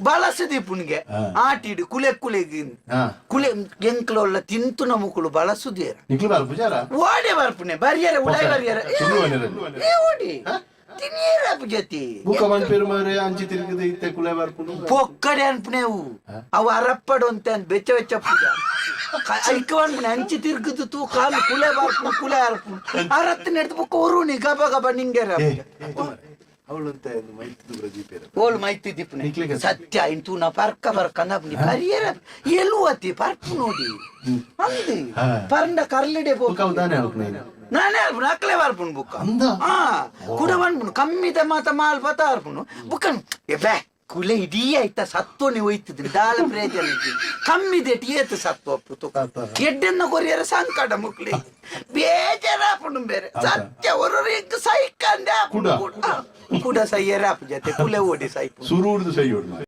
ಬಳಸದಿಪ್ಪುನಿಗೆ ಆಟಿಡ್ ಕುಲೆ ಕುಲೆಗ್. ಕುಲೆ ಎಂಕ್ಲೊಲ್ಲ ತಿಂತುನ ಮುಕುಲು ಬಳಸುದೇರ. ನಿಕ್ಲು ಬರ್ಪುಜಾರ? ಓಡೆ ಬರ್ಪುನೆ, ಬರ್ಯರೆ ಉಡಾಯಿ ಬರ್ಯರೆ. ಸುಳ್ಳು ಪನ್ನೆರಲ್ಲಿ. ಏ ಓಡಿ ತಿನಿಯರ ಪುಜತಿ. ಬುಕ್ಕ ಮನ್ಪೇರು ಮಾರೆ, ಅಂಚಿ ತಿರುಗದ ಇತ್ತೆ ಕುಲೆ ಬರ್ಪುನು. ಪೊಕ್ಕಡೆ ಅನ್ಪುನೆವು ಅವು. ಅರಪ್ಪಡು ಅಂತ ಬೆಚ್ಚ ಬೆಚ್ಚ ಪೂಜ ಐಕ ಅನ್ಪುನೆ. ಅಂಚಿ ತಿರ್ಗುದು ತೂ ಕಾಲು ಕುಲೆ ಬರ್ಪುನು, ಕುಲೆ ಅರ್ಪುನು. ಅರತ್ತು ನೆಡ್ದು ಬೊಕ್ಕ ಒರುನಿ ಗಬ ಗಬ ನಿಂಗೆರ. ಅವಳಂತ ಮೈತ್ ಪ್ರದೀಪೇರ. ಓಳು ಮೈತಿ ದಿಪ್ಪುನೆ. ನಿಕ್ಲೆಗೆ ಸತ್ಯ ಇನ್ ತೂನ ಪರ್ಕ ಪರ್ಕ ನಬ್ನಿ ಪರಿಯರ ಎಲುವತಿ ಪರ್ಪು ನೋಡಿ ಅಂದು. ಪರ್ಂಡ ಕರ್ಲಿಡೆ. ಬುಕ್ಕ ಅವು ದಾನೆ ಅಲ್ಪುನ? ನಾನೇ ಅರ್ಪುನು, ಅಕ್ಲೆ ಬರ್ಪುನು ಬುಕ್ಕ. ಅಂದ? ಆ ಕುಡ ಪನ್ಪುನು ಕಮ್ಮಿದ ಮಾತ ಮಾಲ್ ಪತ ಅರ್ಪುನು. ಬುಕ್ಕ ಎಬೆ ಕುಲೆ ಇಡೀ ಆಯ್ತ ಸತ್ವನೆ ಒಯ್ತದ, ದಾಲ ಪ್ರಯೋಜನ ಇಜ್ಜಿ. ಕಮ್ಮಿದೆಟ್ ಏತ್ ಸತ್ವ ಅಪ್ಪು. ಎಡ್ಡೆನ್ನ ಕೊರಿಯರ ಸಂಕಟ ಮುಕ್ಲಿ, ಬೇಜಾರಾಪುಂಡು ಬೇರೆ. ಸತ್ಯ ಒರೊರು ಎಂಕ್ ಸೈಕಂದೆ ಆಪುಂಡು. ಕುಡ? ಕುಡ ಸೈಯರ ಆಪು ಜೊತೆ ಕುಲೆ ಓಡಿ ಸೈಪುಂಡು. ಸುರು ಉಡ್ದು ಸೈ ಉಡ್ದು.